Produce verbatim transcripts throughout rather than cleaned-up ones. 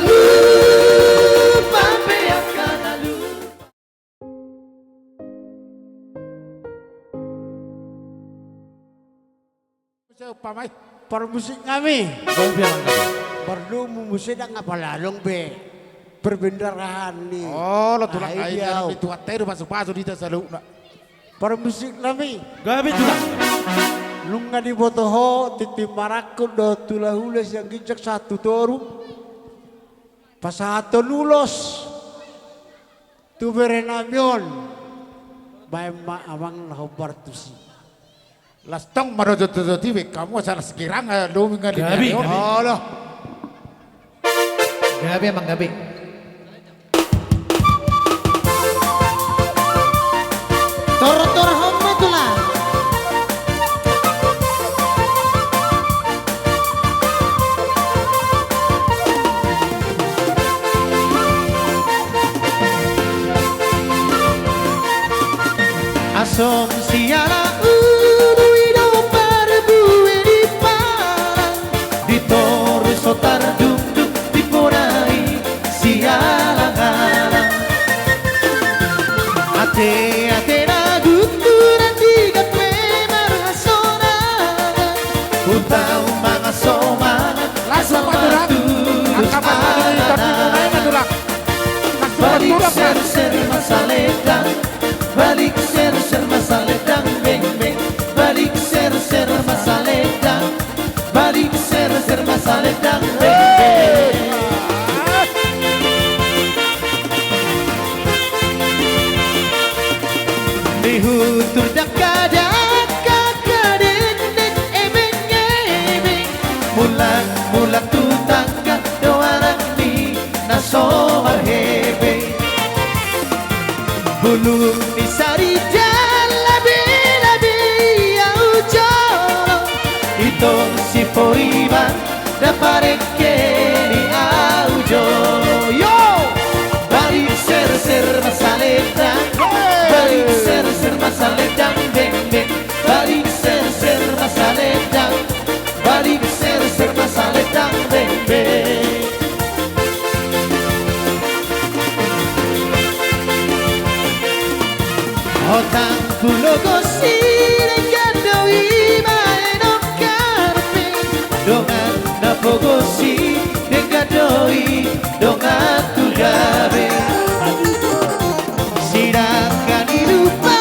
Lupa pe angka na lupa. Muse umpamai. Parmusik nami. Bang bilang tadi. Pardomu muse ndang apala adong be perbendarahan ni. Olo, tulang. Ai, ai, dia, au. Di Tuhanta i do pasupasu di hita saluhutna. Parmusik nami. Gabe, tulang. Nunga diboto ho tintin marangkup dohot hulahula sian ginjang sahat tu toru. Pasahathon ulos tu bere nami on. Baen ma amang na hombar tusi. Las tong ma dohot jotjot i be, hamu asa las girang, eh, domu nga di. Gabe, gabe. Olo. Gabe, amang, gabe. Tortor ho ma, tulang. Asong siala ulu i do parbue di palang, di toru so tardungdung, di bona i sialangalang. Ateate na guturan di gabe marhasonangan, hutau mangasomangan. Las ma, tulang. Angka pat ma, tulang. Las ma, tulang. Balik serser ma salendang, balik serser ma salendang, beng, beng. Balik serser ma salendang, balik serser ma salendang, beng, beng. Di hutur dangka-dangka, angka denden ebeng-ebeng, mulak-mulak tu tangga do anak ni na so marhebe. Bulung ni saridan labe-labe i au jolo, itong si Poriban, da parengke ni au jolo. Yo! Balik serser ma salendang, balik serser ma salendang, beng, beng. Balik serser ma salendang, balik serser ma salendang, beng, beng. Hotang pulo gosi denggan do i baenon karpe, dongan na pogosi denggan do i dongan tu gabe. Sidangka ni lupa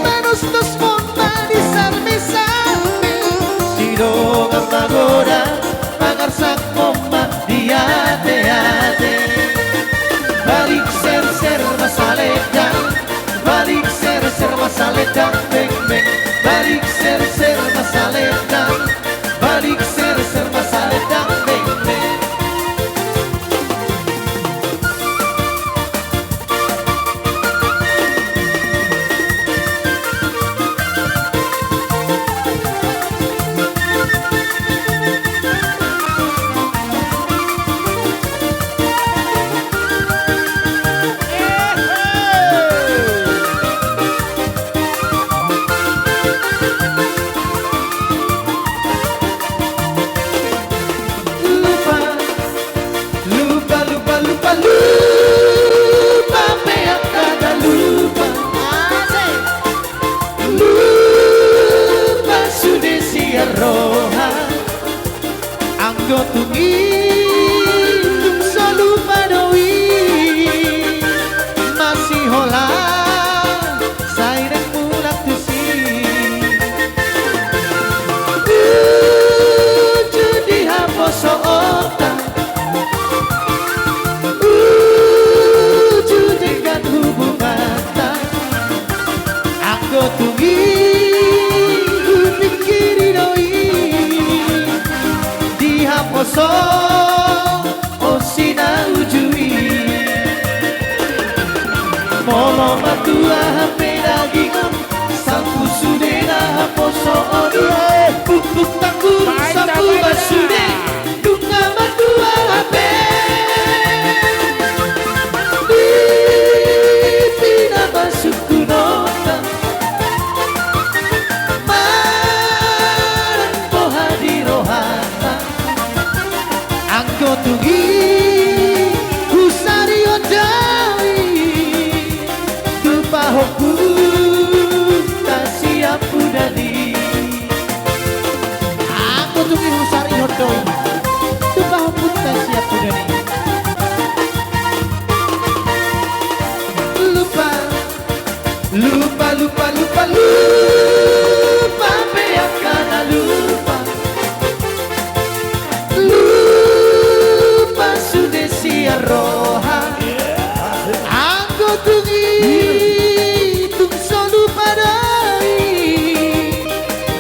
manustus mon ma di sarme-sarme, sidongan magodang mangarsak mon ma di ate-ate. Balik serser ma salendang, balik serser ma salendang, beng, beng. Balik serser ma salendang, balik serser ma salendang, beng, beng. Lupa, lupa, lupa, lupa, lupa pe angka na lupa. Asik. Lupa sude sian roha. Anggo tung i tung so lupa do i, masihola sai naeng mulak tusi. Uju di haposoonta, uju denggan hubunganta. Anggo tung i hupingkiri do i, di haposo Tumpahon punta sian pudan i. Lupa, lupa, lupa, lupa, lupa pe angka na lupa. Lupa sude sian roha. Anggo tung i, tung so lupa do i.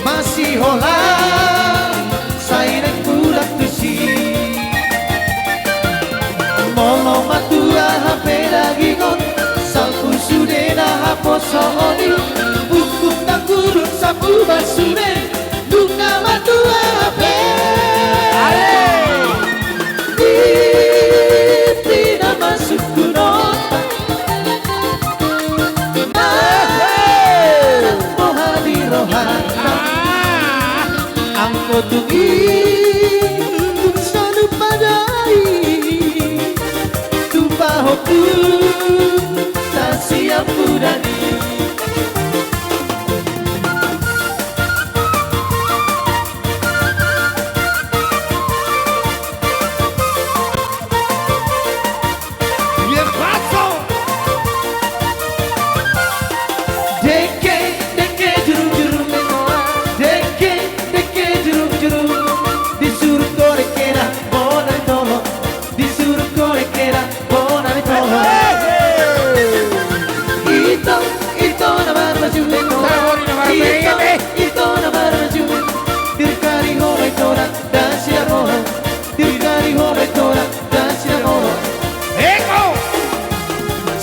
Masiholang sai naeng mulak tusi. Molo matua hape daging on, salpu sude na haposoon i. Ungkun tanggurung sapuban sude, nunga matua hape. Pipi na masuk tu nota. Boha di rohanta. Anggo tung i, tung so lupa do i. Tumpahon punta sian pudan i. Dengke, dengke, jurung, jurung. Dengke, dengke, jurung, jurung. Disurung ho dengkena bona ni tolong. Disurung ho dengkena bona ni tolong. Ito, ito na marmaju. Ito, ito na marmaju. Dirgari ho ma ito na dasi na roha. Dirgari ho ma ito na dasi na roha. Eko!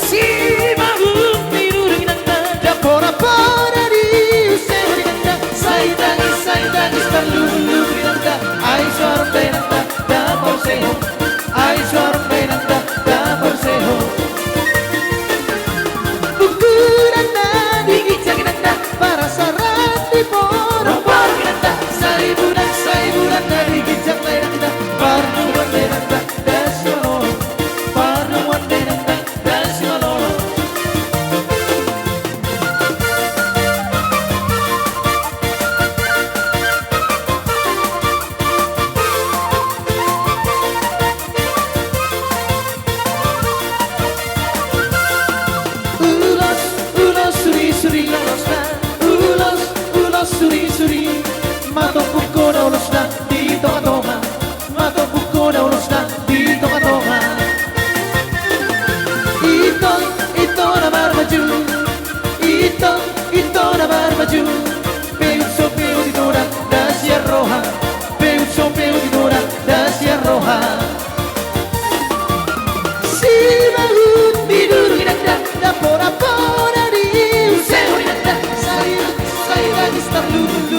Simahut ni duru inanta. Dapora pora di use ho inanta. Sai tangis, sai tangis tarlumobi inanta. Ai so arta inanta. Dapor seho. Ai so arta inanta. Dapor seho. Ukuran na di ginjang inanta. Parasaran di porong-porong inanta. Sai bulan, sai bulan na di ginjang inanta. Parnuan inanta. Dasi na roha. Parnuan inanta. Dasi na roha. Ulos, ulos, suri, suri, lolosna. Ulos, ulos, suri, suri. Matombuk hona ulosna di tonga-tonga. Matombuk hona ulosna di tonga-tonga. Ito, ito na marmaju. Ito, ito na marmaju. Peu so peu di tona dasi na roha. Peu so peu di tona dasi na roha. Simahut ni duru inanta. Dapora pora di use ho inanta. Sai, sai tangis tarlumobi.